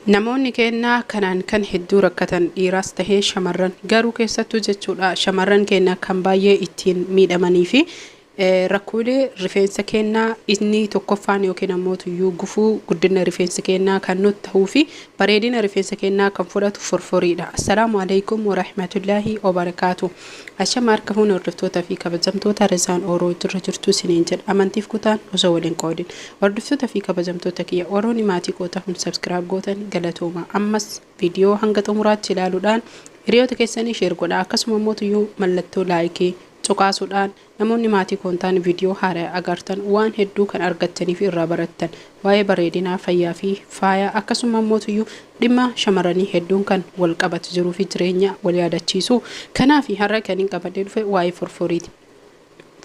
Namoonni keenya kanaan kan hedduu rakkatan dhiiraas tahee shamarran, garuu keessattuu jechuudha shamarran keenya kan baay'ee ittiin miidhamanii fi rakkoolee rifeensa keenyaa inni tokkoffaan yookiin ammoo tuyyuu gufuu guddina rifeensa keenyaa kan nutti ta'uu fi bareedina rifeensa keenyaa kan fudhatu forforiidha. Assalaamu alaikum warahmatullaahi wabarakaatu. Ashama harka fuune hordoftoota fi kabajamtoota Rezaan Ooroo jirra jirtu isiniin jedha. Amantiif kutaan osoo waliin qoodin. Hordoftoota fi kabajamtoota kiyya warroonni maatii koo ta'uun subscribe gootan galatooma. Ammas viidiyoo hanga xumuraatti ilaaluudhaan hiriyoota keessanii share godhaa. Akkasuma immoo tuyyuu mallattoo like cuqaasuudhaan namoonni maatii koo hin taane viidiyoo haaraa agartan waan hedduu kan argattanii fi irraa barattan waa'ee bareedinaa, fayyaa fi faaya akkasuma immoo tuyyuu dhimma shamarranii hedduun kan wal qabatu jiruu fi jireenya wal yaadachiisu. Kanaaf har'a kan hin qabadhee dhufe waa'ee forforiiti.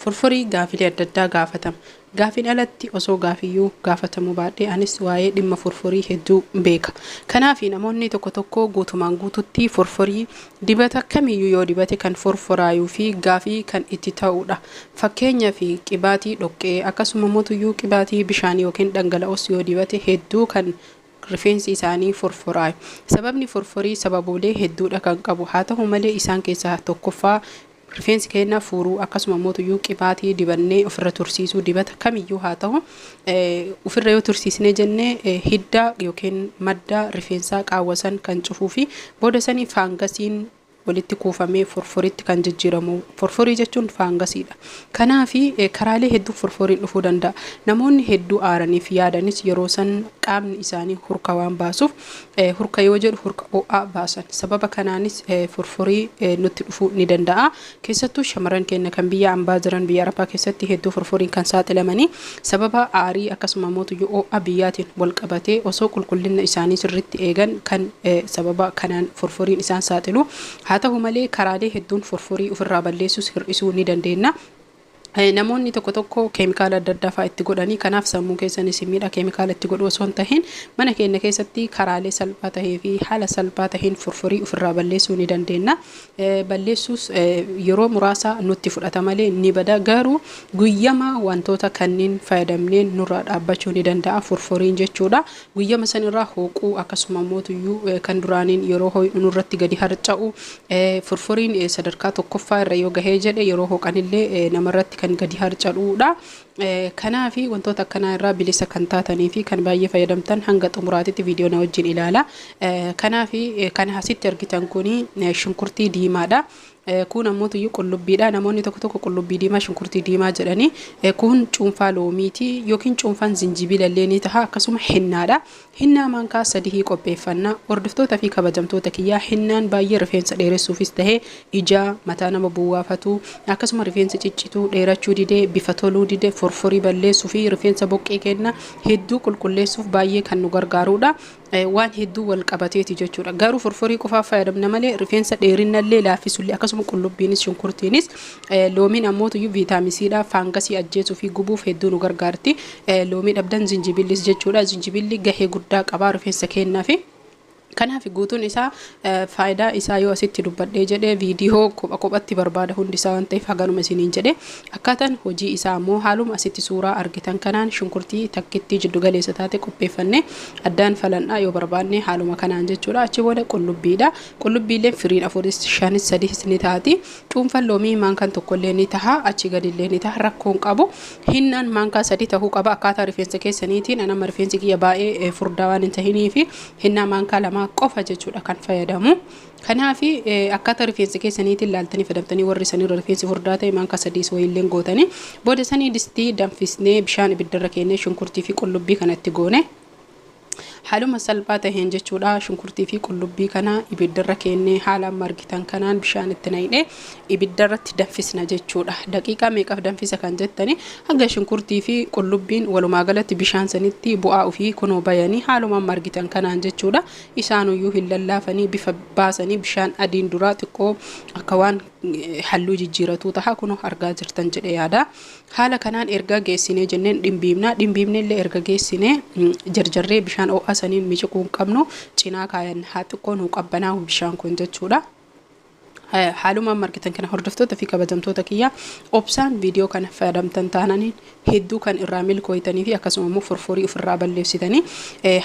Forforii gaafilee adda addaa gaafatama. Gaafiin alatti osoo gaafiyyuu gaafatamuu baadhee anis waa'ee dhimma forforii hedduu beeka. Kanaaf namoonni tokko tokko guutumaan guututti forforii dibata kamiyyuu yoo dibate kan forforaayuu fi gaafii kan itti ta'uudha. Fakkeenyaaf qibaatii dhoqqee akkasuma mootuyyuu qibaatii bishaanii yookiin dhangala'oos yoo dibate hedduu kan rifeensi isaanii forforaayu. Sababni forforii sababoolee hedduudha kan qabu. Haa ta'u malee isaan keessaa tokkoffaa rifeensi keenya fuuruu akkasuma mootuyyuu qibaatii dibannee ofirra tursiisuu, dibata kamiyyuu haa ta'u ofirra yoo tursiisnee jennee hidda yookiin madda rifeensaa qaawwasan kan cufuu fi booda sanii faangasiin walitti kuufamee forforitti kan jijjiiramu. Forforii jechuun faangasiidha. Kanaafi karaalee hedduu forforiin dhufuu danda'a. Namoonni hedduu aaraniif yaadanis yeroo san qaamni isaanii hurka waan baasuuf, hurka yoo jedhu hurka ho'aa baasan. Sababa kanaanis forforii nutti dhufuu ni danda'a. Keessattuu shamarran keenya kan biyya ambaa jiran, biyya Arabaa keessatti hedduu forforiin kan saaxilamanii sababa aarii akkasuma mootuyyuu ho'a biyyaatiin wal qabatee osoo qulqullina isaanii sirriitti eegan kan sababa kanaan forforiin isaan saaxilu. Haa ta'u malee karaalee hedduun forforii ofirraa balleessuus hir'isuu ni dandeenya. Namoonni tokko tokko keemikaala adda addaa fa'aa itti godhanii, kanaaf sammuu keessanis miidha. Keemikaala itti godhu osoo hin tahin mana keenya keessatti karaalee salphaa tahee fi haala salphaa taheen forforii ofirraa balleessuu ni dandeenya. Balleessuus yeroo muraasa nutti fudhata malee ni bada, garuu guyyama wantoota kanneen fayyadamneen nurraa dhaabbachuu ni danda'a forforiin jechuudha. Guyyama sanirraa hooquu akkasuma mootuyyuu kan duraaniin yeroo ho'u nurratti gadi harca'u, forforiin sadarkaa tokkoffaa irra yoo gahee jedhe yeroo hooqanillee namarratti kan gadi harca'uudha. Kanaaf wantoota akkanaa irraa bilisa kan taatanii fi kan baay'ee fayyadamtan hanga xumuraatitti viidiyoo na wajjin ilaala. Kanaaf kan asitti argitan kuni shunkurtii diimaadha. Kun ammoo tuyyuu qullubbiidha. Namoonni tokko tokko qullubbii diimaa, shunkurtii diimaa jedhanii. Kun cuunfaa loomiiti yookiin cuunfaan zinjibila illee ni taha, akkasuma hinnaadha. Hinnaa maankaa 3 qopheeffanna. Hordoftoota fi kabajamtoota kiyyaa, hinnaan baay'ee rifeensa dheeressuufis tahee ija mataa nama buwwaafatu, akkasuma rifeensa ciccituu, dheerachuu didee, bifa toluu dide, forforii balleessuu fi rifeensa boqqee kenna hedduu qulqulleessuuf baay'ee kan nu gargaarudha. Waan hedduu wal qabateeti jechuudha. Garuu forforii qofaaf fayyadamna malee rifeensa dheerinnallee laaffisullee, akkasuma qullubbiinis shunkurtiinis loomiin ammoo tuyyuu viitaamisiidha. Faangasii ajjeesuu fi gubuuf hedduu nu gargaarti. Loomii dhabdan zinjibillis jechuudha. Zinjibilli gahee guddaa qaba rifeensa keenyaa. Kanaaf guutuun isaa faayidaa isaa yoo asitti dubbadhee jedhee viidiyoo kopha kophatti barbaada hundi isaa waan ta'eef haganuma isiniin jedhe. Akkaataan hojii isaa immoo haaluma asitti suuraa argitan kanaan shunkurtii takkitti jiddu galeessa taate qopheeffannee addaan falan'aa yoo barbaanne haaluma kanaan jechuudha. Achi booda qullubbiidha. Qullubbiillee firiin 4 5 3 ni taati. Cuunfaan loomii maankaan tokkollee ni taha, achi gadillee ni taha, rakkoon qabu. Hinnaan maankaa 3 tahuu qaba akkaataa rifeensa keessaniitiin. Anama rifeensi kiyya baay'ee furdaa waan hin tahiniif hinnaa maankaa 2 qofa jechuudha kan fayyadamu. Kanaaf akkaataa rifeensa keessaniitiin laaltanii fayyadamtanii, warri sanirra rifeensi furdaa ta'e maankaa 3 wayiillee gootanii booda sanii distii danfisnee bishaan ibiddarra kennee shunkurtii fi qullubbii kanatti goone. Haaluma salphaa taheen jechuudha shunkurtii fi qullubbii kana ibiddarra kennee haala amma argitan kanaan bishaan itti naqnee ibiddarratti danfisna jechuudha. Daqiiqaa meeqaaf danfisa kan jettani, hanga shunkurtii fi qullubbiin walumaa galatti bishaan sanitti bu'aa ofii kunoo bayanii haaluma amma argitan kanaan jechuudha. Isaanuyyuu hin lallaafanii bifa baasanii bishaan adiin duraa xiqqoo akka waan halluu jijjiiratuu taha, kunoo argaa jirtan jedhe yaada. Haala kanaan erga geessinee jenneen dhimbiibna. Dhimbiibne illee erga geessinee jarjarree bishaan ho'aa saniin miciquu hin qabnu, cinaa kaayan, haa xiqqoo nuu qabbanaa'u bishaan kun jechuudha. Haaluma amma argitan kana, hordoftoota fi kabajamtoota kiyya, obsaan viidiyoo kana fayyadamtan taananiin hedduu kan irraa milkooytanii fi akkasuma immoo forforii ofirraa balleessitanii.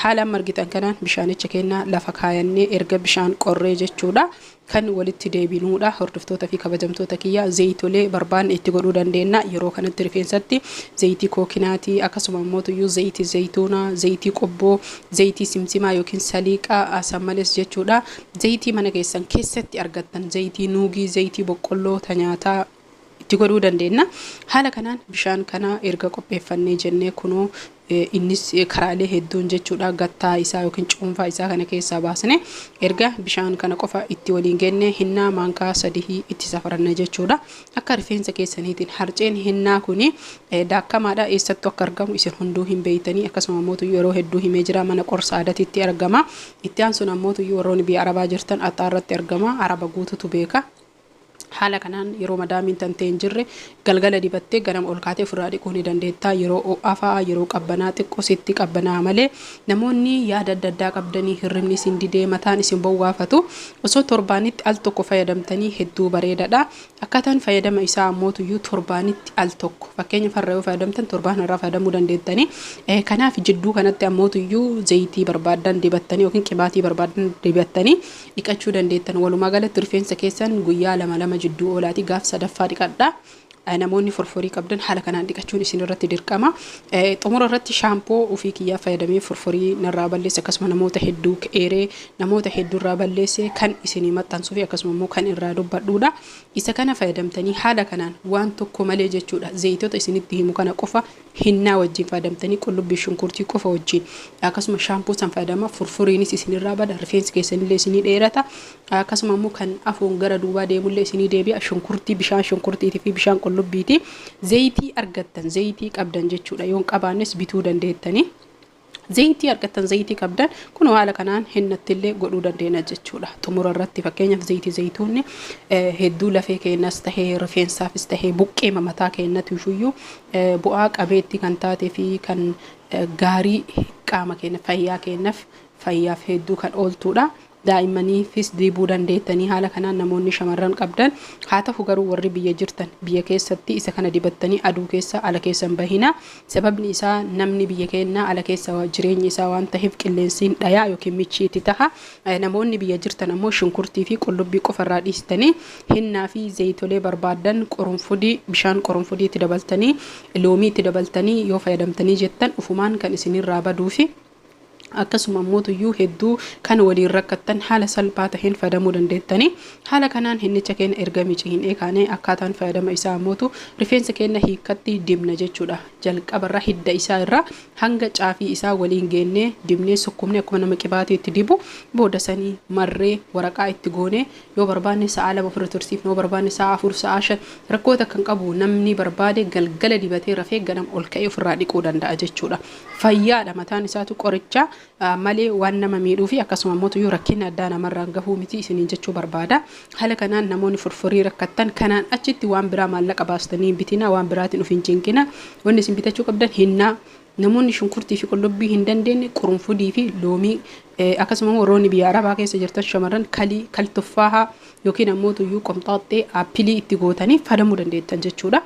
Haala amma argitan kanaan bishaanicha kennaa lafa kaayannee, erga bishaan qorree jechuudha, kan walitti deebinuudha. Hordoftoota fi kabajamtoota kiyya, zayitolee barbaanne itti godhuu dandeenya. Yeroo kanatti rifeensatti zayitii kookinaatii, akkasuma immoo tuyyuu zayitii zayituunaa, zayitii qobboo, zayitii simsimaa yookiin saliiqaa, san malees jechuudha zayitii mana keessan keessatti argattan, zayitii nuugii, zayitii boqqolloo ta nyaataa itti godhuu dandeenya. Haala kanaan bishaan kana erga qopheeffannee jennee, kunoo innis karaalee hedduun jechuudha gattaa isaa yookiin cuunfaa isaa kana keessaa baasne, erga bishaan kana qofa itti waliin genne, hinnaa maankaa 3 itti safaranna jechuudha. Akka rifeensa keessaniitiin harceen hinnaa kuni daakkamaadha. Eessattuu akka argamu isin hunduu hin beeytanii. Akkasuma ammoo yeroo hedduu himee jira, mana qorsa aadaatitti argama. Itti aansuun ammoo warroonni biyya arabaa jirtan axxaarratti argama. Araba guututu beeka. Haala kanaan yeroo madaamiin tantee hin jirre galgala dibattee ganama ol kaatee ofirraa dhiquu ni dandeetta. Yeroo ho'aa fa'aa, yeroo qabbanaa xiqqoo sitti qabbanaa malee. Namoonni yaada adda addaa qabdanii, hirribni isin didee, mataan isin bowwaafatu, osoo torbaanitti al tokko fayyadamtanii hedduu bareedaadha. Akkaataan fayyadama isaa ammootuyyuu torbaanitti al tokko, fakkeenya farra yoo fayyadamtan torbaan irraa fayyadamuu dandeettanii. Kanaaf jidduu kanatti ammootuyyuu zayitii barbaaddan dibattanii yookiin qibaatii barbaaddan dibattanii dhiqachuu dandeettan. Walumaa galatti rifeensa keessan guyyaa lama lama jidduu oolaati gaaf sadaffaa dhiqadha. Namoonni forforii qabdan haala kanaan dhiqachuun isin irratti dirqama. Xumura irratti shaampoo ofii kiyyaa fayyadamee forforii narraa balleesse, akkasuma namoota hedduu eeree namoota hedduu irraa balleesse kan isinii maxxansuu fi akkasuma immoo kan irraa dubbadhuudha. Isa kana fayyadamtanii haala kanaan waan tokko malee jechuudha, zayitoota isinitti himu kana qofa hinnaa wajjin fayyadamtanii, qullubbii shunkurtii qofa wajjin, akkasuma shaampoo san fayyadama, furfuriinis isinirraa bada, rifeensi keessanillee isinii dheerata, akkasuma immoo kan afuun gara duubaa deemullee isinii deebi'a. Shunkurtii, bishaan shunkurtiitii fi bishaan qullubbiiti, zayitii argattan, zayitii qabdan jechuudha, yoon qabaannes bituu dandeettanii. Zayitii argattan, zayitii qabdan, kun haala kanaan hinnattillee godhuu dandeenya jechuudha. Xumura irratti fakkeenyaaf zayitii zayituunni hedduu lafee keenyas tahee, rifeensaafis tahee, buqqee mataa keenyatti iyyuu bu'aa qabeetti kan taatee fi kan gaarii qaama keenya fayyaa keenyaaf fayyaaf hedduu kan ooltudha. Daa'immaniifis dibuu dandeettanii haala kanaan namoonni shamarran qabdan. Haa ta'u garuu warri biyya jirtan biyya keessatti isa kana dibattanii aduu keessa ala keessan bahina. Sababni isaa namni biyya keenyaa ala keessa jireenyi isaa waan ta'eef qilleensiin dhayaa yookiin michiitti taha. Namoonni biyya jirtan ammoo shunkurtii fi qullubbii qofarraa dhiistanii hinnaa fi zayitolee barbaaddan, qorunfudii, bishaan qorunfudii itti dabaltanii, loomii itti dabaltanii yoo fayyadamtanii jettan ufumaan kan isinirraa baduu fi akkasuma ammoo hedduu kan waliin rakkattan haala salphaa taheen fayyadamuu dandeettanii. Haala kanaan hinnicha keenya erga miciinee kaanee, akkaataan fayyadama isaa ammootu rifeensa keenya hiikkatti dibna jechuudha. Jalqabarra hidda isaa irraa hanga caafii isaa waliin geennee dibnee sukkumnee, akkuma nama qibaatii itti dibu, booda sanii marree waraqaa itti goonee, yoo barbaanne sa'a 2 ofirra tursiifne, yoo barbaanne sa'a 4, sa'a 5, rakkoota kan qabu. Namni barbaade galgala dibatee rafee ganam ol ka'ee ofirraa dhiquu danda'a jechuudha. Fayyaadha, mataan isaatu qoricha malee waan nama miidhuu fi akkasuma immoo rakkina addaa namarraan gahuu miti isiniin jechuu barbaada. Haala kanaan namoonni furfurii rakkattan, kanaan achitti waan biraa maallaqa baastanii hin bitina, waan biraatiin of hin cinqina. Wanni isin bitachuu qabdan hinnaa. Namoonni shunkurtii fi qullubbii hin dandeenye qurunfudii fi loomii, akkasuma warroonni biyya arabaa keessa jirtan shamarran kalii kaltuffaahaa yookiin ammoo tuyyuu qomxaaxxee aappilii itti gootanii fayyadamuu dandeettan jechuudha.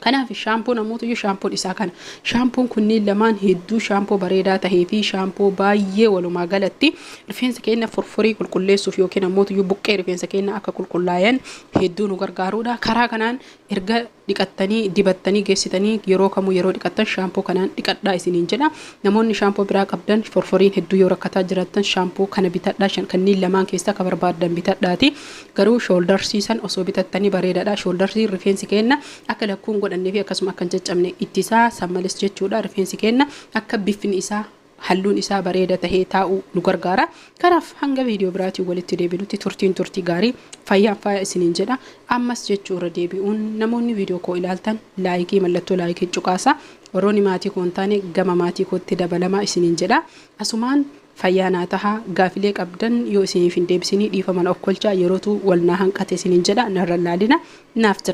Kanaaf shaampoon ammoo tuyyuu shaampoon isaa kana. Shaampoon kunneen lamaan hedduu shaampoo bareedaa tahee fi shaampoo baay'ee walumaa galatti rifeensa keenya furfurii qulqulleessuuf yookiin ammoo tuyyuu buqqee rifeensa keenya akka qulqullaayan hedduu nu gargaarudha. Karaa kanaan erga dhiqattanii dibattanii geessitanii, yeroo kamuu yeroo dhiqattan shaampoo kanaan dhiqadhaa isiniin jedha. Namoonni shaampoo biraa qabdan, furfuriin hedduu yoo rakkataa jiraattan, shaampoo kana bitadhaa. Kanneen lamaan keessaa akka barbaaddan bitadhaati. Garuu shooldarsii san osoo bitattanii bareedaadha. Shooldarsii rifeensi keenya akka lakkuun godhannee fi akkasuma akka hin caccabne ittisaa, san malees jechuudha rifeensi keenya akka bifni isaa, halluun isaa bareeda tahee taa'uu nu gargaara. Kanaaf hanga viidiyoo biraatiin walitti deebinutti turtiin turtii gaarii, fayyaan faaya isiniin jedha. Ammas jechuu irra deebi'uun namoonni viidiyoo koo ilaaltan laayikii, mallattoo laayikii cuqaasa. Warroonni maatii koo hin taane gama maatii kootti dabalamaa isiniin jedha. Asumaan fayyaa naa tahaa. Gaafilee qabdan yoo isiniif hin deebisinii dhiifama na okkolchaa, yerootu wal naa hanqate isiniin jedha, narra laalina naaf jira.